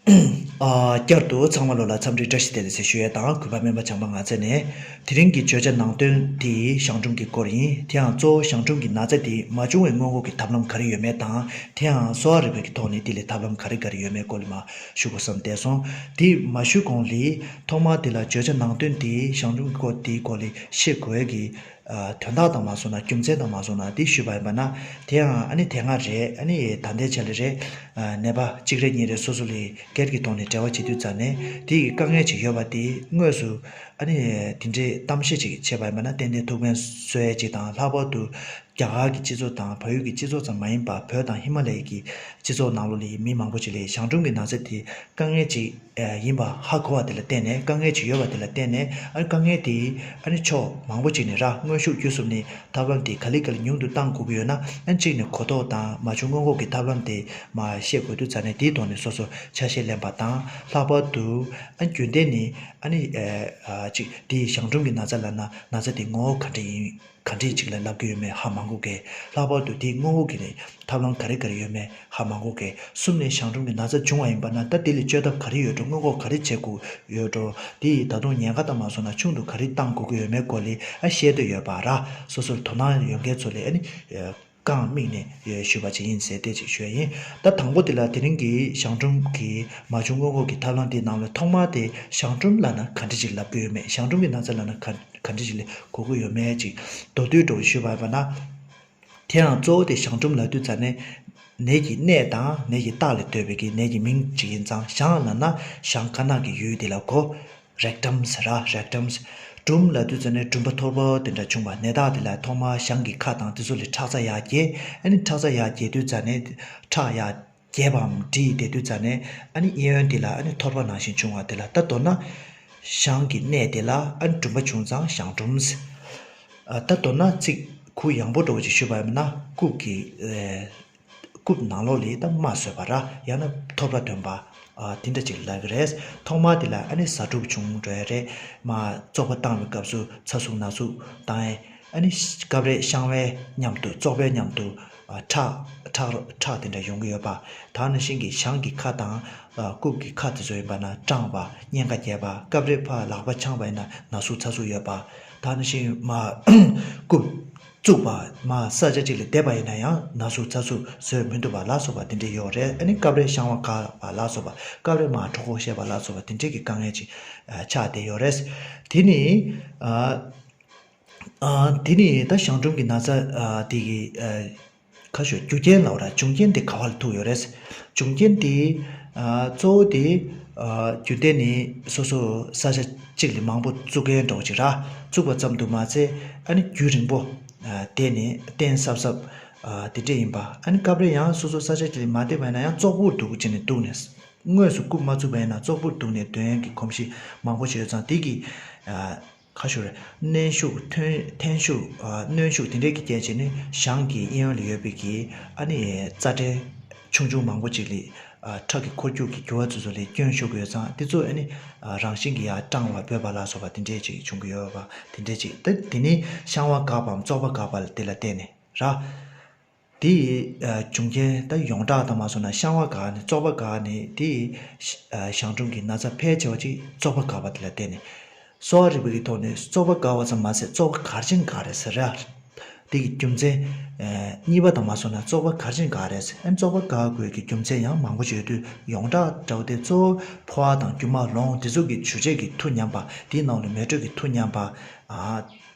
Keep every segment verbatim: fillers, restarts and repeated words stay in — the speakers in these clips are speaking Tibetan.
ཨ། བསྐྱར་དུ་ཚང་མ་ལོ་ལ་འཚམས་འདྲི་བཀྲ་ཤིས་བདེ་ལེགས་ཟེར་ཞུ་ཡས་དང་། གུས་པ་སྨན་པ་བྱམས་པ་ངག་བཙལ་ནས། དེ་རིང་གི་བརྗོད་བྱ་ནང་དོན་དེ་གཞང་འབྲུམ་གྱི་སྐོར་ཡིན། དེ་ཡང་གཙོ་བོ་གཞང་འབྲུམ་གྱི་ན་ཚ་དེ་མ་བྱུང་བའི་སྔོན་འགོག་གི་ཐབས་ལམ་ག་རེ་ཡོད་མེད་དང་། དེ་ཡང་གསོ་བ་རིག་པའི་ཐོག་ནས་དེ་ལས་ཐབས་ལམ་ག་རེ་ག་རེ་ཡོད་མེད་སྐོར་ལ་མར་ཞུ་དགོས་བསམ་བསྡད་སོང་། དེ་མ་ཞུས་གོང་ལ་ཐོག་མར་དེ་ལ་བརྗོད་བྱ་ནང་དོན་དེ་གཞང་འབྲུམ་གྱི་སྐོར་དེའི་སྐོར་ལ་བཤད་དགོས་ཀྱི། ཨ། དོན་དག་དང་མ་སོང་ན། རྒྱུ་མཚན་དང་མ་སོང་ན། དེ་ཞུས་པ་ཡིན་པ་ན། དེ་ཡང་ཨ་ནི་དེ་སྔ་རེད། ཨ་ནི་ད་ལྟའི་ཆ་ལ་རེད། ཨ། ནད་པ་གཅིག་རེ་གཉིས་རེ་སོ་སོ་ལ་སྒེར་གྱི་ཐོག་ནས་འབྲེལ་བ་བྱེད་དུས་ཙམ་ནས། དེ་ཡི་དཀའ་ངལ་ཅིག་ཡོད་པ་དེ་དངོས་སུ་ཨ་ནི་དེ་འདྲའི་གཏམ་བཤད་ཅིག་བྱས་པ་ཡིན་པ་ན། ཏན་ཏན་ཐུགས་ཕན་གསོས་ཡས་ཅིག་དང་། ལྷག་པར་དུ་རྒྱ་གར་གྱི་སྤྱི་ཚོགས་དང་། བལ་ཡུལ་གྱི་སྤྱི་ཚོགས་ཙམ་མ་ཡིན་པར། བོད་དང་ཧི་མ་ལ་ཡའི་གི་སྤྱི་ཚོགས་ནང་ལོགས་ལ་མི་མང་པོ་ཅིག་ལ་གཞང་འབྲུམ་གྱི་ན་ཚ་དེ་དཀའ་ངལ་ཅིག་ཨ། ཡིན་པ་ཧ་གོ་བ་དེ་ལ་བརྟེན་ནས། དཀའ་ངལ་ཅིག་ཡོད་པ་དེ་ལ་བརྟེན་ནས། ཨ། དཀའ་ངལ་དེ་ཨ་ནི་ཕྱོགས་མང་པོ་ཅིག་ནས་ར། དངོས་ཤུགས་བརྒྱུད་གསུམ་ནས་ཐབས་ལམ་དེ་ག་ལེ་ག་ལེ་ཉུང་དུ་གཏང་དགོས་ཀྱི་ཡོད་ན། ཨ། གཅིག་ནས་གོ་རྟོགས་དང་མ་བྱུང་སྔོན་འགོག་གི་ཐབས་ལམ་དེ་མར་ཤེས་དགོས་དུས་ཙམ་ནས། དེའི་ཐོག་ནས་སོ་སོ་ཆ་ཤས་ལེན་པ་དང་། ལྷག་པར་དུ་ཨ། རྒྱུན་ལྡན་ནས་ཨ་ནི་ཨ། གཅིག་དེ་གཞང་འབྲུམ་གྱི་ན་ཚ་ལབ་ན། ན་ཚ་དེ་ངོ་བོ་ག་འདྲ་ཡིན། ག་འདྲས་ཅིག་ལ་ལབ་ཀྱི་ཡོད་མེད་ཧ་མ་གོ་མཁན། ལྷག་པར་དུ་དེའི་སྔོན་འགོག་གི་ནི་ཐབས་ལམ་ག་རེ་ག་རེ་ཡོད་མེད་ཧ་མ་གོ་མཁན། གསུམ་ནས་གཞང་འབྲུམ་གྱི་ན་ཚ་བྱུང་བ་ཡིན་པ་ན། ད་དེ་ལ་བཅོས་ཐབས་ག་རེ་ཡོད་འགྲོ། སྔོན་འགོག་ག་རེ་བྱེད་དགོས་ཡོད་འགྲོ། དེ་ཡིས་ད་དུང་ཉེན་ཁ་དང་མ་སོང་ན་ཆུང་དུ་ག་རེ་གཏང་དགོས་ཀྱི་ཡོད་མེད་སྐོར་ལ་ཨ། བཤད་འདོད་ཡོད་པ་ར། སོ་སོར་དོ་སྣང་ཡོད་མཁན་ཚོ་ལ་ཨ་ནི་རྐང་དམིགས་ནས་ཞུས་པ་ཅིག་ཡིན་ཟེར་དེ་ཅིག་ཞུ་ཡ་ཡིན། ད་དང་པོ་དེ་ལ་དེ་རིང་གི་གཞང་འབྲུམ་གྱི་མ་བྱུང་སྔོན་འགོག་གི་ཐབས་ལམ་དེའི་ནང་ལ་ཐོག་མར་དེ་གཞང་འབྲུམ་ལབ་ན་ག་འདྲ་ཅིག་ལབ་ཀྱི་ཡོད་མེད། གཞང་འབྲུམ་གྱི་ན་ཚ་ལབ་ན་ག་ག་འདྲ་ཅིག་ལ་གོ་གི་ཡོད་མེད་ཅིག་མདོར་བསྡུས་འདྲ་བོ་ཞུས་པ་ཡིན་པ་ན། དེ་ཡང་གཙོ་བོ་དེ་གཞང་འབྲུམ་ལབ་དུས་ཙམ་ནས་ནད་ཀྱི་གནས་དང་ནད་ཀྱི་རྟགས་ལས་ལྡོག་པའི་གི་ནད་ཀྱི་མིང་ཅིག་ཡིན་ཙང་། གཞང་ལབ་ན་བྱང་དཀར་ནག་གི་ཡུལ་དེ་ལ་གོ། རེག་ཊམ་ཟེར་ར། རེག་ཊམ། འབྲུམ་ལབ་དུས་ཙམ་ནས་འབྲུམ་པ་ཐོར་པ་དེ་འདྲ་བྱུང་བ། ནད་རྟགས་དེ་ལ་ཐོག་མར་གཞང་གི་ཁ་དང་དེ་ཚོ་ལ་ཁྲག་རྩ་ཡར་རྒྱས། ཨ་ནི་ཁྲག་རྩ་ཡར་རྒྱས་དུས་ཙམ་ནས། ཁྲག་ཡར་རྒྱས་པའམ་འགྲིབ་བསྡད་དུས་ཙམ་ནས། ཨ་ནི་གཡས་གཡོན་དེ་ལ་ཨ་ནི་ཐོར་པ་ནང་བཞིན་བྱུང་བ་དེ་ལ། ད་མདོར་ན་གཞང་གི་གནས་དེ་ལ་ཨ་ནི་འབྲུམ་པ་བྱུང་ཙང་གཞང་འབྲུམ་ཟེར། ཨ། ད་མདོར་ན་ཚིག་གུ་ཡངས་པོ་འདྲ་བོ་ཅིག་ཞུས་པ་ཡིན་ན། རྐུབ་ཀྱི་ཨེ། རྐུབ་ནང་ལོགས་ལ་ད་རྨ་བཟོས་པ་ར། ཡང་ན་ཐོར་པ་ཐོན་པ། ཨ། དེ་འདྲ་ཅིག་ལབ་ཀྱི་རེད། ཐོག་མར་དེ་ལ་ཨ་ནི་ཟ་འཕྲུག་བྱུང་འགྲོ་ཡ་རེད། མར་བཙོག་པ་བཏང་བའི་སྐབས་སུ་ཚ་ཟུག་ན་ཟུག་བཏང་ཡས། ཨ་ནི་སྐབས་རེ་གཞང་བའི་མཉམ་དུ། བཙོག་པའི་མཉམ་དུ། ཨ། ཁྲག་ཁྲག་ཁྲག་དེ་འདྲ་ཡོང་གི་ཡོད་པ། ད་ནང་བཞིན་གྱི་གཞང་གི་ཁ་དང་། ཨ། རྐུབ་ཀྱི་ཁ་དེ་ཚོ་ཡིན་པ་ན་སྐྲངས་པ། གཉན་ཁ་རྒྱས་པ། སྐབས་རེ་ཕར་ལག་པ་འཆང་བ་ཡིན་ན་ན་ཟུག་ཚ་ཟུག་ཡོད་པ། ད་ནང་བཞིན་མར་རྐུབ་བཙུགས་པ། མར་ས་ཆ་གཅིག་ལ་བསྡད་པ་ཡིན་ན་ཡང་ན་ཟུག་ཚ་ཟུག་བཟོད་མི་ཐུབ་པ་ལ་སོགས་པ་དེ་འདྲ་ཡོད་རེད། ཨ་ནི་སྐབས་རེ་གཞང་བ་འགག་པ་ལ་སོགས་པ། སྐབས་རེ་མར་གྲོད་ཁོག་བཤལ་བ་ལ་སོགས་པ་དེ་འདྲའི་གི་དཀའ་ངལ་ཅིག་ཨ། ཆགས་བསྡད་ཡོད་རེད། དེ་ནི། ཨ། ཨ། དེ་ནི་ད་གཞང་འབྲུམ་གྱི་ན་ཚ། ཨ། དེ་གི། ཨ། ཁ་ཤོ་རྒྱུ་རྐྱེན་ལབ་ར། འབྱུང་རྐྱེན་དེ་ག་བ་ལ་ཐུག་ཡོད་རེད། འབྱུང་རྐྱེན་དེ། ཨ། གཙོ་བོ་དེ། ཨ། རྒྱུ་དེ་ནི་སོ་སོ་ས་ཆ་གཅིག་ལ་མང་པོ་བཙུགས་མཁན་འདྲ་བོ་ཅིག་ར། བཙུགས་པ་ཙམ་དུ་མ་ཚད། ཨ་ནི་རྒྱུན་རིང་པོ། ཨ། དེ་ནི་བརྟེན་གཟབ་གཟབ། ཨ། དེ་འདྲས་ཡིན་པ། ཨ་ནི་སྐབས་རེ་ཡང་སོ་སོ་ས་ཆ་གཅིག་ལ་མ་བསྡད་པ་ཡིན་ན་ཡང་བཙོག་པུར་འདུག་བྱས་ནས་འདུག་ནས། དངོས་སུ་རྐུབ་མ་བཙུགས་པ་ཡིན་ན་བཙོག་པུར་འདུག་ནས་སྡོད་མཁན་གྱི་གོམས་གཤིས་མང་པོ་ཅིག་ཡོད་ཙང་། དེ་གི། ཨ། ཁ་ཤོར་གནོན་ཤུགས། ཐོན་ཐོན་ཤུགས། ཨ། གནོན་ཤུགས་དེ་འདྲས་ཀྱི་རྐྱེན་བྱས་ནས་གཞང་གི་གཡས་གཡོན་ལ་ཡོད་པའི་གི། ཨ་ནི་རྩ་ཕྲན་ཆུང་ཆུང་མང་པོ་ཅིག་ལ། ཨ། ཁྲག་གི་འཁོར་རྒྱུག་གི་རྒྱུ་བ་དེ་ཚོ་ལ་སྐྱོན་ཤོར་གྱི་ཡོད་ཙང་། དེ་ཚོ་ཨ་ནི། ཨ། རང་བཞིན་གྱིས་ཡར་སྐྲངས་པ་འབོད་པ་ལ་སོགས་པ་དེ་འདྲས་ཅིག་བྱུང་གི་ཡོད་པ་དེ་འདྲས་ཅིག། ད་དེ་ནི་གཞང་བ་འགག་པའམ་བཙོག་པ་འགག་པ་ལ་དེ་ལ་བརྟེན་ནས་ར། དེ་ཡི། ཨ། འབྱུང་རྐྱེན་ད་ཡོངས་གྲགས་དང་མ་སོང་ན་གཞང་བ་འགག་ནས་བཙོག་པ་འགག་ནས། དེ་ཡི། ཨ། གཞང་འབྲུམ་གྱི་ན་ཚ་ཕལ་ཆེ་བ་ཅིག་བཙོག་པ་འགག་པ་དེ་ལ་བརྟེན་ནས། གསོ་བ་རིག་པའི་གི་ཐོག་ནས་བཙོག་པ་འགག་པ་ཙམ་མ་ཟད་བཙོག་པ་ག་རེ་བྱས་ནས་འགག་རེད་ཟེར་ར། དེ་གི་རྒྱུ་མཚན། ཨ། གཉིས་པ་དང་མ་སོང་ན་བཙོག་པ་ག་རེ་བྱས་ནས་འགག་རེད་ཟེར། ཨ། བཙོག་པ་འགག་དགོས་ཀྱི་རྒྱུ་མཚན་ཡང་མང་པོ་ཅིག་ཡོད་དུས། ཡོངས་གྲགས་འདྲ་བོ་དེ་གཙོ་བོ་ཕོ་བ་དང་རྒྱུ་མ་ལོང་དེ་ཚོ་གི་འཇུ་བྱེད་ཀྱི་མཐུ་ཉམས་པ། དེའི་ནང་ལ་མེ་དྲོད་ཀྱི་མཐུ་ཉམས་པ། ཨ།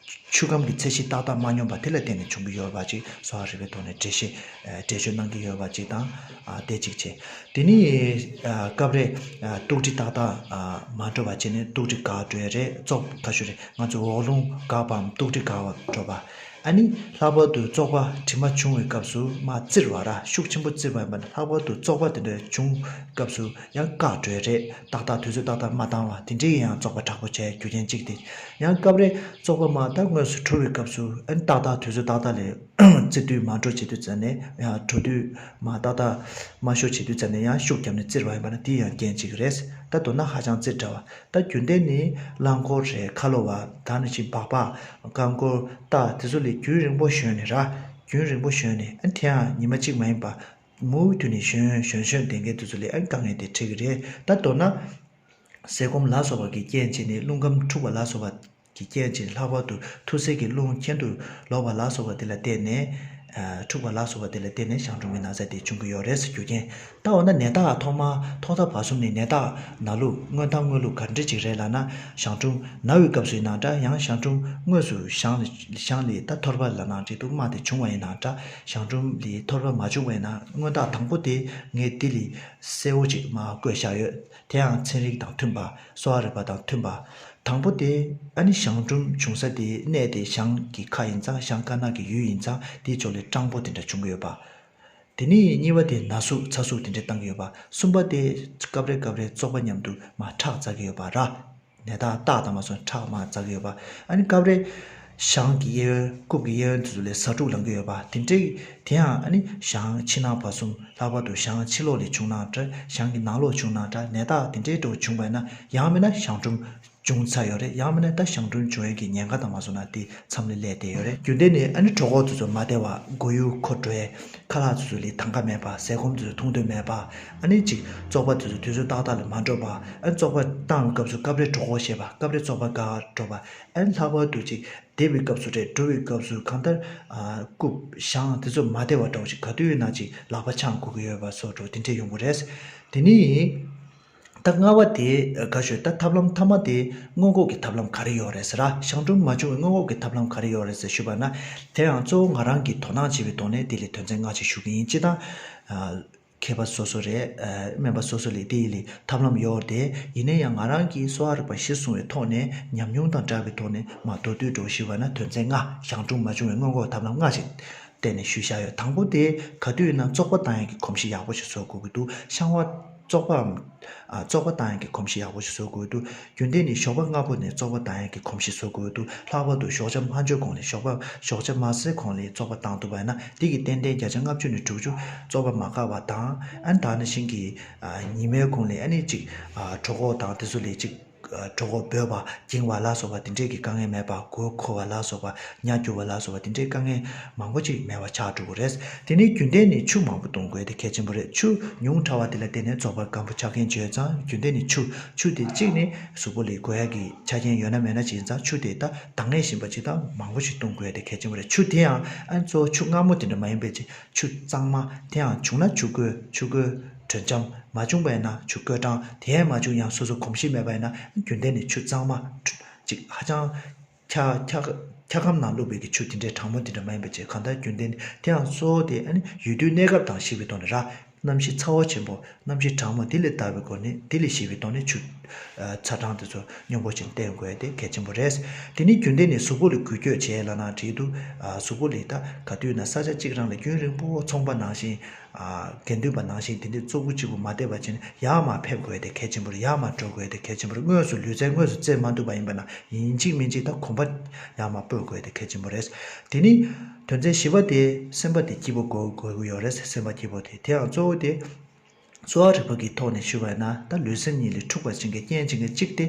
ཆུ་ཁམས་ཀྱི་ཚད་གཞི་ཏག་ཏག་མ་སྙོམས་པ་དེ་ལ་བརྟེན་ནས་བྱུང་གི་ཡོད་པ་ཅིག་གསོ་བ་རིག་པའི་ཐོག་ནས་འགྲེལ་བཤད། ཨ། འགྲེལ་བརྗོད་གནང་གི་ཡོད་པ་ཅིག་དང་། ཨ། དེ་གཅིག་བྱས། དེ་ནི། ཨ། སྐབས་རེ། ཨ། སྡུག་སྒྲིལ་ཏག་ཏག་ཨ། མ་འགྲོ་བ་བྱས་ནས་སྡུག་སྒྲིལ་འགག་འགྲོ་ཡ་རེད། བཙོག་ཁ་ཤོར་རེད། ང་ཚོ་འོག་རླུང་འགག་པའམ་སྡུག་སྒྲིལ་འགག་པ་འགྲོ་བ། ཨ་ནི་ལྷག་པར་དུ་བཙོག་པ་དྲི་མ་བྱུང་བའི་སྐབས་སུ་མར་བཙིར་བ་ར། ཤུགས་ཆེན་པོ་བཙིར་བ་ཡིན་པ་ན། ལྷག་པར་དུ་བཙོག་པ་དེ་འདྲ་བྱུང་སྐབས་སུ་ཡང་བཀག་འགྲོ་ཡ་རེད། ཏག་ཏག་དུས་ཚོད་ཏག་ཏག་མ་བཏང་བ་དེ་འདྲའི་ཡང་བཙོག་པ་དྲག་པོ་བྱས་རྒྱུ་རྐྱེན་གཅིག་དེ། ཡང་སྐབས་རེ་བཙོག་པ་མར་ད་དངོས་སུ་འཁྲུ་བའི་སྐབས་སུ། ཨ་ནི་ཏག་ཏག་དུས་ཚོད་ཏག་ཏག་ལ་བཙིར་དུས་མ་འགྲོ་བྱེད་དུས་ཙམ་ནས། ཡང་འགྲོ་དུས་མར་ཏག་ཏག་མ་ཤོར་བྱེད་དུས་ཙམ་ནས་ཡང་ཤུགས་བརྒྱབ་ནས་བཙིར་བ་ཡིན་པ་ན་དེ་ཡང་རྐྱེན་གཅིག་རེད། ད་མདོར་ན་ཧ་ཅང་བཙིར་དྲགས་པ། ད་རྒྱུན་ལྡན་ནི་རླངས་འཁོར་རེད། ཁ་ལོ་བ། ད་ནང་བཞིན་སྦག་སྦག་རྐང་འཁོར་རྟ་དེ་ཚོ་ལ་རྒྱུན་རིང་པོ་ཞོན་ནས་ར། རྒྱུན་རིང་པོ་ཞོན་ནས། ཨ། དེ་ཡང་ཉི་མ་གཅིག་མ་ཡིན་པ། མུ་མཐུད་ནས་ཞོན་ཞོན་ཞོན་བསྡད་མཁན་དེ་ཚོ་ལ་ཨ་དཀའ་ངལ་དེ་འཕྲད་ཀྱི་རེད། ད་མདོར་ན། ཟས་སྐོམ་ལ་སོགས་པ་གི་རྐྱེན་བྱས་ནས། རླུང་ཁམས་འཁྲུགས་པ་ལ་སོགས་པ་གི་རྐྱེན་བྱས་ནས། ལྷག་པར་དུ་ཐུར་སེལ་གྱི་རླུང་གྱེན་དུ་ལོག་པ་ལ་སོགས་པ་དེ་ལ་བརྟེན་ནས། ཨ། འཁྲུགས་པ་ལ་སོགས་པ་དེ་ལ་བརྟེན་ནས་གཞང་འབྲུམ་གྱི་ན་ཚ་དེ་འབྱུང་གི་ཡོད་རེད་ཟེར། རྒྱུ་རྐྱེན། ད་འོ་ན་ནད་རྟགས་ཐོག་མ་ཐོག་མཐའ་བར་གསུམ་ནས་ནད་རྟགས་ནང་ལུགས་སྔོན་མཐའ་སྔོན་ལུགས་ག་འདྲ་ཅིག་རེད་ལབ་ན། གཞང་འབྲུམ་ན་བའི་སྐབས་སུ་ཡིན་ན་འདྲ། ཡང་གཞང་འབྲུམ་དངོས་སུ་གཞང་ལ་གཞང་ལ་ད་ཐོར་པ་ལབ་ན་འགྲིག་འདུག་དམར་དེ་བྱུང་བ་ཡིན་ན་འདྲ། གཞང་འབྲུམ་ལ་ཐོར་པ་མ་བྱུང་བ་ཡིན་ན། སྔོན་རྟགས་དང་པོ་དེ་ངས་འདི་ལས་གསལ་བོ་ཅིག་མར་བཀོད་བཞག་ཡོད། དེ་ཡང་ཚན་རིག་དང་མཐུན་པ། གསོ་བ་རིག་པ་དང་མཐུན་པ། དང་པོ་དེ་ཨ་ནི་གཞང་འབྲུམ་བྱུང་ས་དེ་གནས་དེ་གཞང་གི་ཁ་ཡིན་ཙང་། གཞང་དཀར་ནག་གི་ཡུལ་ཡིན་ཙང་། དེའི་ཕྱོགས་ལ་སྐྲངས་པོ་དེ་འདྲ་བྱུང་གི་ཡོད་པ། དེ་ནས་གཉིས་པ་དེ་ན་ཟུག་ཚ་ཟུག་དེ་འདྲ་བཏང་གི་ཡོད་པ། གསུམ་པ་དེ་སྐབས་རེ་སྐབས་རེ་བཙོག་པ་མཉམ་དུ་མར་ཁྲག་འཛག་གི་ཡོད་པ་ར། ནད་རྟགས་རྟགས་དང་མ་སོང་ཁྲག་མར་འཛག་གི་ཡོད་པ། ཨ་ནི་སྐབས་རེ་གཞང་གི་གཡས་གཡོན་རྐུབ་ཀྱི་གཡས་གཡོན་དེ་ཚོ་ལ་ཟ་འཕྲུག་ལངས་ཀྱི་ཡོད་པ། དེ་འདྲའི་དེ་ཡང་ཨ་ནི་གཞང་ཕྱི་ནང་བར་གསུམ། ལྷག་པར་དུ་གཞང་ཕྱི་ལོགས་ལ་བྱུང་ན་འདྲ། གཞང་གི་ནང་ལོགས་བྱུང་ན་འདྲ། ནད་རྟགས་དེ་འདྲའི་འདྲ་བོ་བྱུང་བ་ཡིན་ན། ཡང་མིན་ན་གཞང་འབྲུམ་བྱུང་ཚར་ཡོད་རེད། ཡང་མིན་ན་ད་གཞང་འབྲུམ་འབྱུང་ཡས་ཀྱི་ཉེན་ཁ་དང་མ་སོང་ན་དེ་མཚམས་ལ་སླེབས་བསྡད་ཡོད་རེད། རྒྱུ་མཚན་ནི་ཨ་ནི་གྲོད་ཁོག་དེ་ཚོ་མ་བདེ་བ། མགོ་ཡུ་འཁོར་འགྲོ་ཡས། ཁ་ལག་དེ་ཚོ་ལ་དང་ག་མེད་པ། ཟས་སྐོམ་དེ་ཚོ་འཐུང་འདོད་མེད་པ། ཨ་ནི་ཅིག་བཙོག་པ་དེ་ཚོ་དུས་ཚོད་ཏག་ཏག་ལ་མ་འགྲོ་བ། ཨ་ནི་བཙོག་པ་བཏང་བའི་སྐབས་སུ་སྐབས་རེ་གྲོད་ཁོག་བཤལ་བ། སྐབས་རེ་བཙོག་པ་འགག་འགྲོ་བ། ཨ་ནི་ལྷག་པར་དུ་ཅིག་བསྡད་པའི་སྐབས་སུ་རེད། འགྲོ་བའི་སྐབས་སུ་གང་ལྟར། ཨ། རྐུབ་གཞང་དེ་ཚོ་མ་བདེ་བ་འདྲ་བོ་ཅིག་ག་དུས་ཡིན་ན་ཅིག་ལག་པ་འཆང་དགོས་ཀྱི་ཡོད་པ་སོགས་འདྲ་བོ་དེ་འདྲས་ཡོང་གི་རེད། དེ་ནི། ད་ལྔ་པ་དེ་ག་ཞུ། ད་ཐབས་ལམ་མཐའ་མ་དེ་སྔོན་འགོག་གི་ཐབས་ལམ་ག་རེ་ཡོད་རེད་ཟེར་ར། གཞང་འབྲུམ་མ་བྱུང་བའི་སྔོན་འགོག་གི་ཐབས་ལམ་ག་རེ་ཡོད་རེད་ཟེར་ཞུས་པ་ན། དེ་ཡང་གཙོ་བོ་ང་རང་གིས་དོ་སྣང་བྱས་པའི་ཐོག་ནས་དེ་ལ་དོན་ཚན་ལྔ་ཅིག་ཞུ་གི་ཡིན། སྤྱིར་བཏང་། ཨ། མཁས་པ་སོ་སོ་རེད། ཨ། སྨན་པ་སོ་སོ་ལ་དེ་ཡི་ལས་ཐབས་ལམ་ཡོད་རེད་དེ། ཡིན་ན་ཡང་ང་རང་གིས་གསོ་བ་རིག་པ་གཞིར་བཟུང་བའི་ཐོག་ནས་ཉམས་མྱོང་དང་སྦྲགས་པའི་ཐོག་ནས་མར་མདོར་བསྡུས་འདྲ་བོ་ཞུས་པ་ན། དོན་ཚན་ལྔ། གཞང་འབྲུམ་མ་བྱུང་བའི་སྔོན་འགོག་ཐབས་ལམ་ལྔ་ཞིག་བསྟན་ནས་ཞུས་བཞག་ཡོད། དང་པོ་དེ་ག་དུས་ཡིན་ན་བཙོག་པ་བཏང་ཡག་གི་གོམས་གཤིས་ཡག་པོ་ཞིག་བཟོ་དགོས་ཀྱི་འདུག་བཤང་བ། བཙོག་པའམ། ཨ། བཙོག་པ་བཏང་ཡག་གི་གོམས་གཤིས་ཡག་པོ་ཞིག་བཟོ་དགོས་འདུག་རྒྱུན་གཏན་ནས་ཞོགས་པ་སྔ་པོ་ནས་བཙོག་པ་བཏང་ཡག་གི་གོམས་གཤིས་བཟོ་དགོས་འདུག་ལྷག་པར་དུ་ཞོགས་ཇ་མ་མཆོད་གོང་ལ། ཞོགས་པ་ཞོགས་ཇ་མ་ཟས་གོང་ལ་བཙོག་པ་བཏང་ཐུབ་པ་ཡིན་ན། དེ་གིས་ཏན་ཏན་བརྒྱ་ཆ་ལྔ་བཅུ་ནས་དྲུག་ཅུ་བཙོག་པ་མ་བཀག་པ་དང་། ཨ་ནི་ད་ནང་བཞིན་གྱི། ཨ། ཉི་མའི་གོང་ལ་ཨ་ནི་ཅིག་ཨ། གྲོད་ཁོག་དང་དེ་ཚོ་ལ་ཅིག་ཨ། གྲོད་ཁོག་འབོད་པ། འགྱིང་བ་ལ་སོགས་པ་དེ་འདྲས་ཀྱི་དཀའ་ངལ་མེད་པ། མགོ་འཁོར་བ་ལ་སོགས་པ། ཉ་རྒྱུ་བ་ལ་སོགས་པ་དེ་འདྲས་དཀའ་ངལ་མང་པོ་ཅིག་མེད་པ་ཆགས་འགྲོ་གི་རེད། དེ་ནས་རྒྱུན་གཏན་ནས་ཆུ་མང་པོ་འཐུང་དགོས་དེ་གལ་ཆེན་པོ་རེད། ཆུ་ཉུང་དྲགས་པ་དེ་ལ་བརྟེན་ནས་བཙོག་པ་སྐམ་པོ་ཆགས་མཁན་ཅིག་ཡོད་ཙང་། རྒྱུན་གཏན་ནས་ཆུ། ཆུ་དེ་གཅིག་ནི་གཟུགས་པོ་ལ་དགོས་ཡག་གི་ཆ་རྐྱེན་ཡོད་ན་མེད་ན་ཅིག་ཡིན་ཙང་། ཆུ་དེ་ད་འདང་ངེས་བཞིན་པ་ཅིག་དང་མང་པོ་ཞིག་འཐུང་དགོས་དེ་གལ་ཆེན་པོ་རེད། ཆུ་དེ་ཡང་ཨ་ནི་གཙོ་བོ་ཆུ་མངར་མོ་དེ་འདྲ་མ་ཡིན་པའི་ཅིག་ཆུ་གཙང་མ། དེ་ཡང་བྱུང་ན་ཆུ་བསྐོལ། ཆུ་བསྐོལ་དྲོད་འཇམ། མ་བྱུང་བ་ཡིན་ན་ཆུ་བསྐོལ་གྲང་། དེ་ཡང་མ་བྱུང་ཡང་སོ་སོ་གོམས་གཤིས་མེད་པ་ཡིན་ན། རྒྱུན་གཏན་ནས་ཆུ་གཙང་མ། ཅིག་ཧ་ཅང་འཁྱག་འཁྱག་འཁྱག་སྒམ་ནང་བླུགས་པའི་གི་ཆུ་དེ་འདྲའི་གྲང་མོ་དེ་འདྲ་མ་ཡིན་པ་བྱས། གང་ལྟར་རྒྱུན་གཏན་དེ་ཡང་གཙོ་བོ་དེ་ཨ་ནི་ཡུལ་དུས་གནས་སྐབས་དང་གཤིབས་པའི་ཐོག་ནས་ར། གནམ་གཤིས་ཚ་བ་ཆེན་པོ། གནམ་གཤིས་གྲང་མོ་དེ་ལ་བལྟ་བའི་སྒོ་ནས། དེ་ལ་གཤིབས་པའི་ཐོག་ནས་ཆུ། ཨ། ཚ་གྲང་དེ་ཚོ་སྙོམས་པོ་ཅིག་བསྟེན་དགོས་དེ་གལ་ཆེན་པོ་རེད། དེ་ནས་རྒྱུན་གཏན་ནས་གཟུགས་པོ་ལ་འགུལ་སྐྱོད་བྱེད་ལབ་ན་འགྲིག་འདུག་ཨ། གཟུགས་པོ་ལ་ད་ག་དུས་ན་ས་ཆ་གཅིག་རང་ལ་རྒྱུན་རིང་པོ་ཚོང་པ་ནང་བཞིན། ཨ། དགེ་འདུན་པ་ནང་བཞིན་དེ་འདྲའི་ཙོག་པུ་གཅིག་པུ་མ་བསྡད་པ་བྱས་ནས་ཡར་མར་ཕེབས་དགོས་དེ་གལ་ཆེན་པོ་རེད། ཡར་མར་འགྲོ་དགོས་དེ་གལ་ཆེན་པོ་རེད། དངོས་སུ་ལུས་རྩལ་དངོས་སུ་རྩེད་མ་ཐུབ་པ་ཡིན་པ་ན། ཡིན་གཅིག་མིན་གཅིག་ད་གོམ་པ་ཡར་མར་སྤོས་དགོས་དེ་གལ་ཆེན་པོ་རེད། དེ་ནི་དོན་ཚན་བཞི་པ་དེ་སེམས་པ་དེ་སྐྱིད་པོ་དགོས་དགོས་ཀྱི་ཡོད་རེད། སེམས་པ་སྐྱིད་པོ་དེ། དེ་ཡང་གཙོ་བོ་དེ་གསོ་བ་རིག་པ་གི་ཐོག་ནས་ཞུས་པ་ཡིན་ན། ད་ལུས་སེམས་གཉིས་ལ་འཁྲུག་པ་བྱེད་མཁན་རྐྱེན་བྱེད་མཁན་གཅིག་དེ་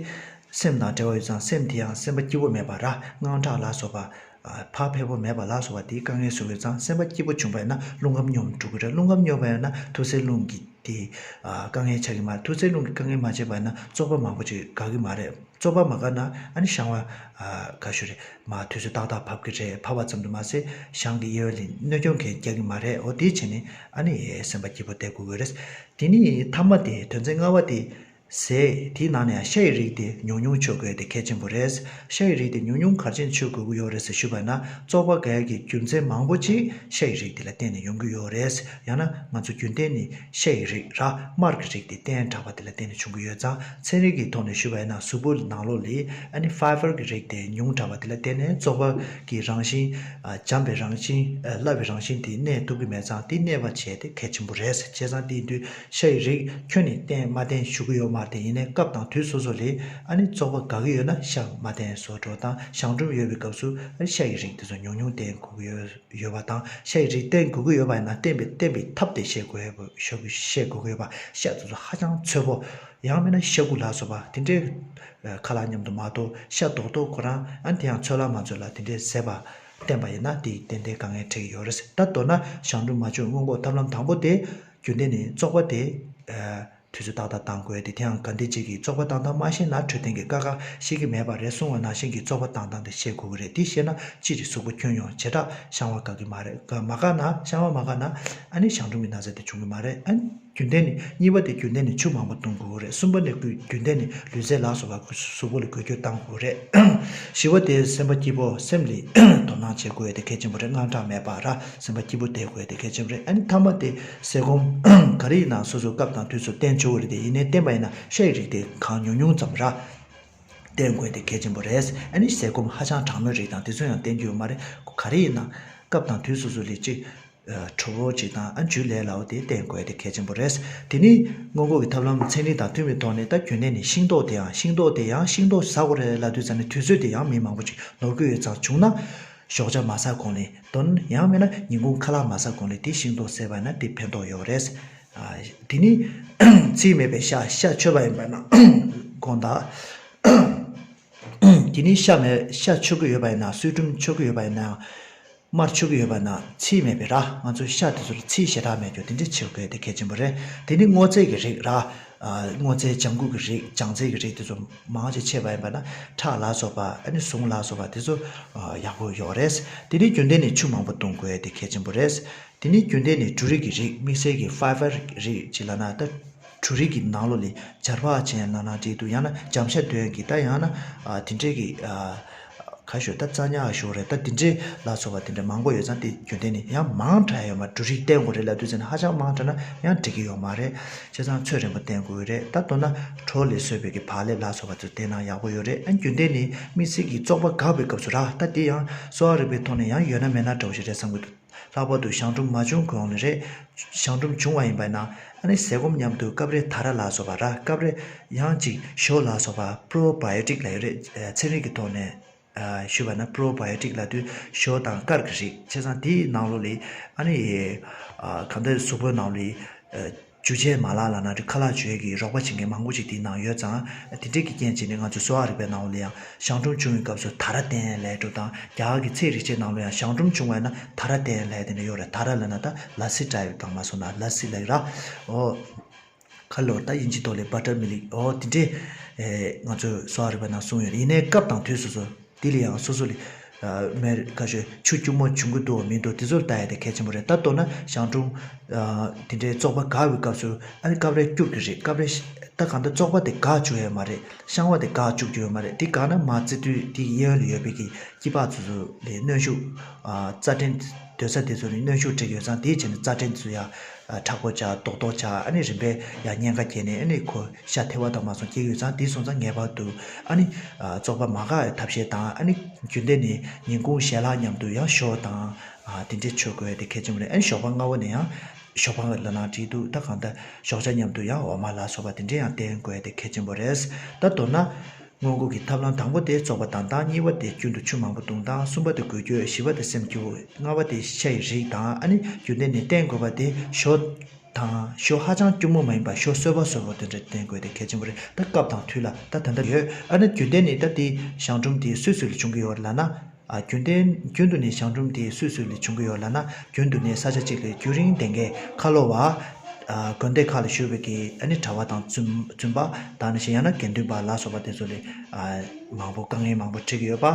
སེམས་དང་འབྲེལ་བ་ཡོད་ཙང་། སེམས་དེ་ཡང་སེམས་པ་སྐྱིད་པོ་མེད་པ་ར། དངངས་སྐྲག་ལ་སོགས་པ། ཨ། བག་ཕེབས་པོ་མེད་པ་ལ་སོགས་པ་དེས་དཀའ་ངལ་བཟོ་གི་ཡོད་ཙང་། སེམས་པ་སྐྱིད་པོ་བྱུང་བ་ཡིན་ན་རླུང་ཁམས་སྙོམས་འགྲོ་གི་རེད། རླུང་ཁམས་སྙོམས་པ་ཡིན་ན་ཐུར་སེལ་རླུང་གི་དེ། ཨ། དཀའ་ངལ་ཆགས་ཀྱི་མ་རེད། ཐུར་སེལ་རླུང་གི་དཀའ་ངལ་མ་བྱས་པ་ཡིན་ན་བཙོག་པ་མང་པོ་ཅིག་འགག་གི་མ་རེད། བཙོག་པ་མ་འགག་ན་ཨ་ནི་གཞང་བ། ཨ། ག་ཞུ་རེད། མར་དུས་ཚོད་ཏག་ཏག་བབས་ཀྱི་རེད། བབས་པ་ཙམ་དུ་མ་ཟད་གཞང་གི་གཡས་གཡོན་ལ་གནོད་སྐྱོན་གང་རྒྱག་གི་མ་རེད། འོ་དེ་བྱས་ནས་ཨ་ནི་སེམས་པ་སྐྱིད་པོ་བསྡད་དགོས་ཀྱི་རེད། དེ་ནི་ཐ་མ་དེ། དོན་ཚན་ལྔ་པ་དེ། ཟས་དེའི་ནང་ནས་ཡང་ཤ་ཡི་རིགས་དེ་ཉུང་ཉུང་མཆོད་དགོས་དེ་གལ་ཆེན་པོ་རེད། ཤ་ཡི་རིགས་དེ་ཉུང་ཉུང་ག་རེ་བྱས་ནས་མཆོད་དགོས་ཀྱི་ཡོད་རེད་ཟེར་ཞུས་པ་ན། བཙོག་པ་འགག་ཡག་གི་རྒྱུ་མཚན་མང་པོ་ཅིག་ཤ་ཡི་རིགས་དེ་ལ་བརྟེན་ནས་ཡོང་གི་ཡོད་རེད། ཡང་ན་ང་ཚོ་རྒྱུན་གཏན་ནས་ཤ་ཡི་རིགས་ར། མར་གྱི་རིགས་དེ་བསྟེན་དྲགས་པ་དེ་ལ་བརྟེན་ནས་བྱུང་གི་ཡོད་ཙང་། ཚན་རིག་གི་ཐོག་ནས་ཞུས་པ་ཡིན་ན། གཟུགས་པོ་ནང་ལོགས་ལ་ཨ་ནི་ཕའི་བར་གྱི་རིགས་དེ་ཉུང་དྲགས་པ་དེ་ལ་བརྟེན་ནས་བཙོག་པ་གི་རང་བཞིན། ཨ། འཇམ་པའི་རང་བཞིན། ཨ། བསླབ་པའི་རང་བཞིན་དེ་གནས་ཐུབ་ཀྱི་མེད་ཙང་། དེ་གནས་པ་བྱས་དེ་གལ་ཆེན་པོ་རེད། བྱས་ཙང་དེ་ཡིན་དུས་ཤ་ཡི་རིགས་ཁྱོན་ནས་བསྟེན་མ་བསྟེན་ཞུ་གི་ཡོད་མ་རེད་དེ། ཡིན་ནའི་སྐབས་དང་དུས་སོ་སོ་ལ་ཨ་ནི་བཙོག་པ་འགག་གི་ཡོད་ན་ཤ་མ་བསྟེན་བཟོ་འདྲ་དང་། གཞང་འབྲུམ་ཡོད་པའི་སྐབས་སུ་ཨ་ནི་ཤ་ཡི་རིགས་དེ་ཚོ་ཉུང་ཉུང་བསྟེན་དགོས་ཀྱི་ཡོད་ཡོད་པ་དང་། ཤ་ཡི་རིགས་བསྟེན་དགོས་ཀྱི་ཡོད་པ་ཡིན་ན་བསྟེན་པའི་བསྟེན་པའི་ཐབས་དེ་ཤེས་དགོས་ཡོད་པ། ཤ་དགོས་ཤེས་དགོས་ཀྱི་ཡོད་པ། ཤ་དེ་ཚོ་ཧ་ཅང་ཚོས་པོ། ཡང་མིན་ན་ཤ་ཁུ་ལ་སོགས་པ་དེ་འདྲའི་ཁ་ལག་མཉམ་དུ་མ་གཏོགས། ཤ་རྡོག་རྡོག་ཁོ་རང་ཨ་ནི་དེ་ཡང་ཚོད་ལ་མ་ཚོད་ལ་དེ་འདྲའི་བཟས་པ། བསྟན་པ་ཡིན་ན་དེ་ཏན་ཏན་དཀའ་ངལ་འཕྲད་ཀྱི་ཡོད་རེད། ད་མདོར་ན་གཞང་འབྲུམ་མ་བྱུང་སྔོན་འགོག་ཐབས་ལམ་དང་པོ་དེ་རྒྱུན་ལྡན་ནས་བཙོག་པ་དེ་དུས་ཚོད་ཏག་ཏག་བཏང་དགོས་ཏེ། དེ་ཡང་ག་འདྲ་ཅིག་གིས་བཙོག་པ་བཏང་སྟངས་མ་ཤེས་ན་འཕྲོད་བསྟེན་གྱི་ཀ་ཁ་ཤེས་ཀྱི་མེད་པ་རེད། གསུངས་པ་ནང་བཞིན་གྱི་བཙོག་པ་བཏང་སྟངས་དེ་ཤེས་དགོས་ཀྱི་རེད། དེ་ཤེས་ན་སྤྱིར་གཟུགས་པོ་ཁྱོན་ཡོངས་བྱེ་བྲག་བཤང་བ་འགག་གི་མ་རེད། མ་འགག་ན་བཤང་བ་མ་འགག་ན་ཨ་ནི་གཞང་འབྲུམ་གྱི་ན་ཚ་དེ་བྱུང་གི་མ་རེད། ཨ་ནི་རྒྱུན་ལྡན་ནས། གཉིས་པ་དེ་རྒྱུན་ལྡན་ནས་ཆུ་མང་པོ་འཐུང་དགོས་རེད། གསུམ་པ་ནས་རྒྱུན་ལྡན་ནས་ལུས་རྩལ་ལ་སོགས་པ་གཟུགས་པོ་ལ་འགུལ་སྐྱོད་གཏང་དགོས་རེད། བཞི་པ་དེ་སེམས་པ་སྐྱིད་པོ། སེམས་ལ་དོ་སྣང་བྱེད་དགོས་དེ་གལ་ཆེན་པོ་རེད། དངངས་སྐྲག་མེད་པ་ར་སེམས་པ་སྐྱིད་པོ་བསྡད་དགོས་དེ་གལ་ཆེན་པོ་རེད། ཨ་ནི་མཐའ་མ་དེ་ཟས་སྐོམ་ག་རེ་ཡིན་ན་སོ་སོ་སྐབས་དང་དུས་སུ་བསྟེན་ཆོག་གི་རེད་དེ། ཡིན་ནའི་བསྟེན་པ་ཡིན་ན་ཤ་ཡི་རིགས་དེ་གང་ཉུང་ཉུང་ཙམ་ར་བསྟེན་དགོས་དེ་གལ་ཆེན་པོ་རེད། ཨ་ནི་ཟས་སྐོམ་ཧ་ཅང་གྲང་མོའི་རིགས་དང་དེ་ཚོ་ཡང་བསྟེན་རྒྱུ་ཡོད་མ་རེད། ག་རེ་ཡིན་ན་སྐབས་དང་དུས་སོ་སོ་ལ་ཅིག་ཨ་དྲོ་པོ་ཅིག་དང་ཨ་འཇུ་ལས་སླ་བོ་དེ་བསྟེན་དགོས་དེ་གལ་ཆེན་པོ་རེད། དེ་ནི་སྔོན་འགོག་གི་ཐབས་ལམ་ཚན་རིག་དང་མཐུན་པའི་ཐོག་ནས། ད་རྒྱུན་ལྡན་ནས་ཤིང་ཏོག་དེ་ཡང་། ཤིང་ཏོག་དེ་ཡང་ཤིང་ཏོག་ཟ་དགོས་རེད་ལབ་དུས་ཙམ་ནས་དུས་ཚོད་དེ་ཡང་མི་མང་པོ་ཅིག་ནོར་གྱི་ཡོད་ཙང་། བྱུང་ན་ཞོགས་ཇ་མ་ཟ་གོང་ལ་དོན། ཡང་མིན་ན་ཉིན་གུང་ཁ་ལག་མ་ཟ་གོང་ལ་དེ་ཤིང་ཏོག་བཟས་པ་ན་དེ་ཕན་ཐོགས་ཡོད་རེད། ཨ་དེ་ནི་ཚིལ་མེད་པའི་ཤ། ཤ་མཆོད་པ་ཡིན་པ་ན་དགོངས་དག་དེ་ནི་ཤ་མེད། ཤ་མཆོད་ཀྱི་ཡོད་པ་ཡིན་ན། སུལ་ཁྲིམས་མཆོད་ཀྱི་ཡོད་པ་ཡིན་ན། མར་མཆོད་ཀྱི་ཡོད་པ་ན་ཚིལ་མེད་པའི་ར། ང་ཚོ་ཤ་དེ་ཚོ་ལ་ཚིལ་ཞེ་དྲག་མེད་རྒྱུ་དེ་འདྲ་བྱེད་དགོས་དེ་གལ་ཆེན་པོ་རེད། དེ་ནི་སྔོ་ཚལ་གྱི་རིགས་ར། ཨ་སྔོ་ཚལ་ལྗང་ཁུ་གི་རིགས། ལྗང་ཚལ་གྱི་རིགས་དེ་ཚོ་མང་ཆེ་མཆོད་པ་ཡིན་པ་ན་ཁྲག་ལ་སོགས་པ། ཨ་ནི་ཟུངས་ལ་སོགས་པ་དེ་ཚོ་ཨ་ཡག་པོ་ཡོད་རེད། དེ་ནི་རྒྱུན་ལྡན་ནས་ཆུ་མང་པོ་འཐུང་དགོས་དེ་གལ་ཆེན་པོ་རེད། དེ་ནི་རྒྱུན་ལྡན་ནས་འབྲུ་རིགས་ཀྱི་རིགས། དམིགས་བསལ་གྱི་ཕའི་བར་རིགས་ཅིག་ལབ་ན། ད་འབྲུ་རིགས་ཀྱི་ནང་ལོགས་ལ་སྦྱར་བ་ཅན་ལབ་ན་འགྲིག་འདུག་ཡང་ན་འཇམ་ཤ་འདོན་གྱི། ད་ཡང་ན་ཨ་དེ་འདྲས་ཀྱི་ཨ་ག་ཞོ། ད་རྩ་ཉག་ཞོ་རེད། ད་དེ་འདྲས་ལ་སོགས་པ་དེ་འདྲ་མང་པོ་ཡོད་ཙང་། དེ་རྒྱུན་ལྡན་ནས། ཡང་མང་དྲགས་ཡོད་མ། འབྲུ་རིགས་བསྟེན་དགོས་རེད་ལབ་དུས་ཙམ་ནས་ཧ་ཅང་མང་དྲགས་ན་ཡང་འགྲིག་གི་ཡོད་མ་རེད། བྱས་ཙང་ཚོད་རན་པོ་བསྟེན་དགོས་རེད། ད་མདོར་ན་གྲོ་ལས་བཟོས་པའི་གི་བག་ལེབ་ལ་སོགས་པ་ཚོ་བསྟེན་ན་ཡག་པོ་ཡོད་རེད། ཨ་རྒྱུན་ལྡན་ནས་དམིགས་བསལ་གྱི་བཙོག་པ་འགག་པའི་སྐབས་སུ་ར། ད་དེ་ཡང་གསོ་བ་རིག་པའི་ཐོག་ནས་ཡང་ཡོད་ན་མེད་ན་འདྲ་བོ་ཞིག་རེད་བསམ་གྱི་འདུག་ལྷག་པར་དུ་གཞང་འབྲུམ་མ་བྱུང་གོང་ལ་རེད། གཞང་འབྲུམ་བྱུང་བ་ཡིན་པ་ན་ཨ་ནི་ཟས་སྐོམ་མཉམ་དུ་སྐབས་རེ་ད་ར་ལ་སོགས་པ་ར། སྐབས་རེ་ཡང་ཅིག་ཞོ་ལ་སོགས་པ། པྲོ་བ་ཡོ་ཊིག་ལབ་ཡོད་རེད། ཨ་ཚན་རིག་གི་ཐོག་ནས་ཨ་ཞུས་པ་ན་པྲོ་བ་ཡོ་ཊིག་ལབ་དུས་ཞོ་དང་ཀར་གྱི་རིགས། བྱས་ཙང་དེའི་ནང་ལོགས་ལ་ཨ་ནི་ཨ་གང་ལྟར་གཟུགས་པོའི་ནང་ལོགས་ལ་ཨ་འཇུ་བྱེད་མ་ལག་ལབ་ན་འགྲིག་ཁ་ལག་འཇུ་ཡས་ཀྱི་རོགས་པ་བྱེད་མཁན་མང་པོ་ཅིག་དེའི་ནང་ཡོད་ཙང་། དེ་འདྲས་ཀྱི་རྐྱེན་བྱས་ནས་ང་ཚོའི་གསོ་བ་རིག་པའི་ནང་ལ་ཡང་གཞང་འབྲུམ་བྱུང་བའི་སྐབས་སུ་ད་ར་བསྟེན་ལབ་འགྲོ་དང་། རྒྱ་གར་གྱི་ཚེ་རིག་བྱེད་ནང་ལ་ཡང་གཞང་འབྲུམ་བྱུང་བ་ཡིན་ན་ད་ར་བསྟེན་ལབ་དེ་འདྲ་ཡོད་རེད། ད་ར་ལབ་ན་ད་ལ་སི་འདྲ་ཡོད་དང་མ་སོང་ན་ལ་སི་ལབ་ཀྱི་ར། ཨོ་ཁ་ལོར་ད་དབྱིན་ཇི་ཐོག་ལ་བ་ཊར་མི་ལིག་ཨོ་དེ་འདྲས་ཨེ་ང་ཚོའི་གསོ་བ་རིག་པའི་ནང་གསུངས་ཡོད་རེད། ཡིན་ནའི་སྐབས་དང་དུས་སོ་སོ། དེ་ལ་ཡང་སོ་སོ་ལ་ཨ་མེར་ཁ་ཤས་ཆུ་སྐྱུར་མོ་བྱུང་གི་འདུག་མི་འདུག་དེ་ཚོར་ལྟ་ཡ་དེ་གལ་ཆེན་པོ་རེད། ད་མདོར་ན་གཞང་འབྲུམ་ཨ་དེ་འདྲའི་བཙོག་པ་འགག་པའི་སྐབས་སུ་ཨ་ནི་སྐབས་རེ་སྐྱུར་གྱི་རེད། སྐབས་རེ་ད་གང་ལྟར་བཙོག་པ་དེ་འགག་བཅུག་ཡོད་མ་རེད། བཤང་བ་དེ་འགག་བཅུག་རྒྱུ་ཡོད་མ་རེད། དེ་འགག་ན་མར་རྩི་དུས་དེ་གཡས་གཡོན་ལ་ཡོད་པའི་གི་སྐྱི་པགས་ཚོ་ཚོ་ལ་གནོན་ཤུགས་ཨ་རྩ་ཕྲན་སྡོད་ས་དེ་ཚོ་ལ་གནོན་ཤུགས་སྤྲད་ཀྱི་ཡོད་ཙང་། དེའི་རྗེས་ནས་རྩ་ཕྲན་དེ་ཚོ་ཡར་ཨ་མཁྲེགས་པོ་ཆགས། རྡོག་རྡོག་ཆགས། ཨ་ནི་རིམ་པས་ཡར་གཉན་ཁ་རྒྱས་ནས་ཨ་ནི་ཁོ་ཤ་ཐལ་བ་དང་མ་སོང་སྐྱེ་གི་ཡོད་ཙང་། དེ་སོང་ཙང་ངེས་པར་དུ་ཨ་ནི་ཨ་བཙོག་པ་མ་འགག་ཡ་ཐབས་ཤེས་དང་། ཨ་ནི་རྒྱུན་ལྡན་ནས་ཉིན་གུང་ཞལ་ལག་མཉམ་དུ་ཡང་ཞོ་དང་ཨ་དེ་འདྲས་མཆོད་དགོས་དེ་གལ་ཆེན་པོ་རེད། ཨ་ནི་ཞོགས་པ་སྔ་བོ་ནས་ཡང་ཞོགས་པ་ལ་ན་འགྲིག་འདུག་ད་གང་ལྟར་ཞོགས་ཇ་མཉམ་དུ་ཡང་འོ་མ་ལ་སོགས་པ་དེ་འདྲས་ཡང་བསྟེན་དགོས་དེ་གལ་ཆེན་པོ་རེད། ད་མདོར་ན་སྔོན་འགོག་གི་ཐབས་ལམ་དང་པོ་དེ་བཙོག་པ་བཏང་སྟངས། གཉིས་པ་དེ་རྒྱུན་དུ་ཆུ་མང་པོ་འཐུང་སྟངས། གསུམ་པ་དེ་འགུལ་སྐྱོད། བཞི་པ་དེ་སེམས་སྐྱིད་པོ། ལྔ་པ་དེ་ཤ་ཡི་རིགས་དང་། ཨ་ནི་རྒྱུན་ལྡན་ནས་བསྟེན་དགོས་པ་དེ་ཞོ་དང་། ཞོ་ཧ་ཅང་སྐྱུར་མོ་མ་ཡིན་པ་ཞོ་སོལ་བ་སོལ་བ་དེ་འདྲ་བསྟེན་དགོས་དེ་གལ་ཆེན་པོ་རེད། ད་སྐབས་དང་དུས་ལ་ད་ད་ལྟ་ཡོད། ཨ་ནི་རྒྱུན་ལྡན་ནས་ད་དེ་གཞང་འབྲུམ་དེ་སུས་སུ་ལ་བྱུང་གི་ཡོད་ལབ་ན། ཨ་རྒྱུན་ལྡན་རྒྱུན་དུ་ནས་གཞང་འབྲུམ་དེ་སུས་སུ་ལ་བྱུང་གི་ཡོད་ལབ་ན། རྒྱུན་དུ་ནས་ས་ཆ་གཅིག་ལ་རྒྱུན་རིང་བསྡད་མཁན་ཁ་ལོ་བ། ཨ་དགོན་སྡེ་ཁག་ལ་བཞུགས་པའི་གི་ཨ་ནི་གྲྭ་པ་དང་བཙུན་བཙུན་པ། ད་ནང་བཞིན་ཡང་ན་དགེ་འདུན་པ་ལ་སོགས་པ་དེ་ཚོ་ལ་ཨ་མང་པོ་དཀའ་ངལ་མང་པོ་འཕྲད་ཀྱི་ཡོད་པ།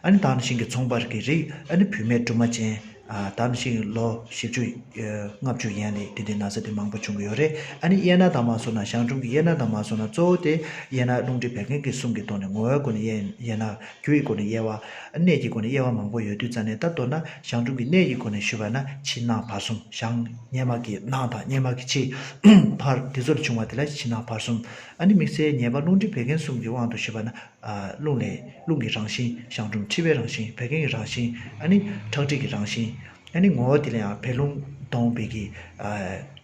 ཨ་ནི་ད་ནང་བཞིན་གྱི་ཚོང་པར་གྱི་རིགས། ཨ་ནི་བུད་མེད་སྦྲུམ་མ་ཅན། ཨ་ད་ནང་བཞིན་ལོ་བཞི་བཅུ་ཨ་ལྔ་བཅུ་ཡན་ལ་དེ་འདྲའི་ན་ཚ་དེ་མང་པོ་བྱུང་གི་ཡོད་རེད། ཨ་ནི་གཡས་ན་དང་མ་སོང་ན། གཞང་འབྲུམ་གྱི་གཡས་ན་དང་མ་སོང་ན་གཙོ་བོ་དེ་གཡས་ན་རླུང་མཁྲིས་བད་ཀན་གྱི་གསུམ་གྱི་ཐོག་ནས་ངོ་བོའི་སྒོ་ནས་གཡས་གཡས་ན། རྒྱུ་ཡི་སྒོ་ནས་གཡས་པ། གནས་ཀྱི་སྒོ་ནས་གཡས་པ་མང་པོ་ཡོད་དུས་ཙང་ནས། ད་མདོར་ན་གཞང་འབྲུམ་གྱི་གནས་ཀྱི་སྒོ་ནས་ཞུས་པ་ན་ཕྱི་ནང་བར་གསུམ། གཞང་གཡས་མ་གི་ནང་དང་གཡས་མ་གི་ཕྱི་བར་དེ་ཚོ་ལ་བྱུང་བ་དེ་ལ་ཕྱི་ནང་བར་གསུམ། ཨ་ནི་དམིགས་བསལ་ཉེས་པ་རླུང་མཁྲིས་བད་ཀན་གསུམ་གྱི་དབང་དུ་ཞུས་པ་ན། ཨ་རླུང་ལས་རླུང་གི་རང་བཞིན། གཞང་འབྲུམ་མཁྲིས་པའི་རང་བཞིན། བད་ཀན་གྱི་རང་བཞིན། ཨ་ནི་ཁྲག་མཁྲིས་ཀྱི་རང་བཞིན། ཨ་ནི་ངོ་བོ་དེ་ལ་ཡང་བད་རླུང་ལྡང་བའི་གི་ཨ་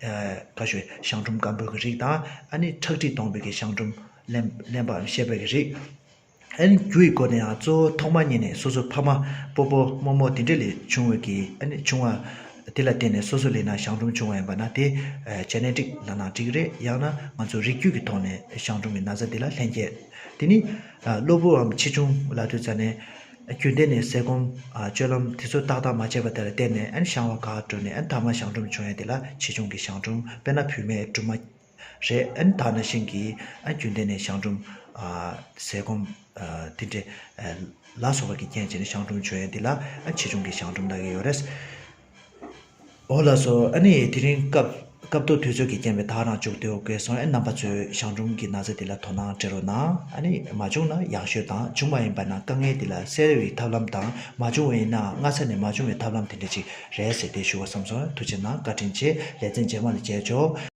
ཨ་ག་ཞུ་གཞང་འབྲུམ་སྐམ་པོ་གི་རིགས་དང་། ཨ་ནི་ཁྲག་མཁྲིས་ལྡང་བའི་གི་གཞང་འབྲུམ་རློན་རློན་པའམ་བཤལ་བའི་གི་རིགས། ཨ་ནི་རྒྱུ་ཡི་སྒོ་ནས་ཡང་གཙོ་བོ་ཐོག་མ་ཉིད་ནས་སོ་སོ་ཕ་མ་སྤོ་བོ་རྨོ་མོ་དེ་འདྲ་ལས་བྱུང་བའི་གི། ཨ་ནི་བྱུང་བ་དེ་ལ་བརྟེན་ནས་སོ་སོ་ལ་ན་གཞང་འབྲུམ་བྱུང་བ་ཡིན་པ་ན། དེ་ཨ་ཇེ་ནེ་ཊིག་ལབ་ན་འགྲིག་རེད། ཡང་ན་ང་ཚོ་རིགས་རྒྱུད་ཀྱི་ཐོག་ནས་གཞང་འབྲུམ་གྱི་ན་ཚ་དེ་ལ་ལྷན་སྐྱེས། དེ་ནི་ཨ་གློ་བུར་བའམ་ཆེ་ཆུང་ལབ་དུས་ཙ་ནས། རྒྱུན་ལྡན་ནས་ཟས་སྐོམ་ཨ་སྤྱོད་ལམ་དེ་ཚོ་ཏག་ཏག་མ་བྱས་པ་དེ་ལ་བརྟེན་ནས་ཨ་ནི་བཤང་བ་ག་འགྲོ་ནས་ཨ་ནི་མཐའ་མ་གཞང་འབྲུམ་བྱུང་ཡ་དེ་ལ་ཆེ་ཆུང་གི་གཞང་འབྲུམ། དཔེར་ན་བུད་མེད་སྦྲུམ་མ་རེད། ཨ་ནི་ད་ནང་བཞིན་གྱི་ཨ་རྒྱུན་ལྡན་ནས་གཞང་འབྲུམ་ཨ་ཟས་སྐོམ་ཨ་དེ་འདྲ་ཨ་ལ་སོགས་པ་གི་རྐྱེན་བྱས་ནས་གཞང་འབྲུམ་བྱུང་ཡ་དེ་ལ་ཨ་ཆེ་ཆུང་གི་གཞང་འབྲུམ་ལབ་ཀྱི་ཡོད་རེད། འོ་ལགས་སོ། ཨ་ནི་དེ་རིང་སྐབས་སྐབས་ཐོག་དུས་ཚོད་ཀྱི་རྐྱེན་པས་ད་རང་མཇུག་བསྡུ་དགོས་སོང་། ཨ་རྣམ་པ་ཚོས་གཞང་འབྲུམ་གྱི་ན་ཚ་འདི་ལ་དོ་སྣང་སྤྲད་རོགས་གནང་། ཨ་ནི་མ་བྱུང་ན་ཡག་ཤོས་དང་། བྱུང་བ་ཡིན་པ་ན་དཀའ་ངལ་འདི་ལ་སེལ་བའི་ཐབས་ལམ་དང་། མ་བྱུང་བ་ཡིན་ན་སྔ་ས་ནས་མ་བྱུང་བའི་ཐབས་ལམ་དེ་འདྲ་ཅིག་རེད་ཟེར་ཏེ་ཞུ་བ་བསམ་སོང་། ཐུགས་རྗེ་གནང་། བཀའ་དྲིན་ཆེ། ལེ་ཚན་རྗེས་མ་ལ་མཇལ་ཆོག།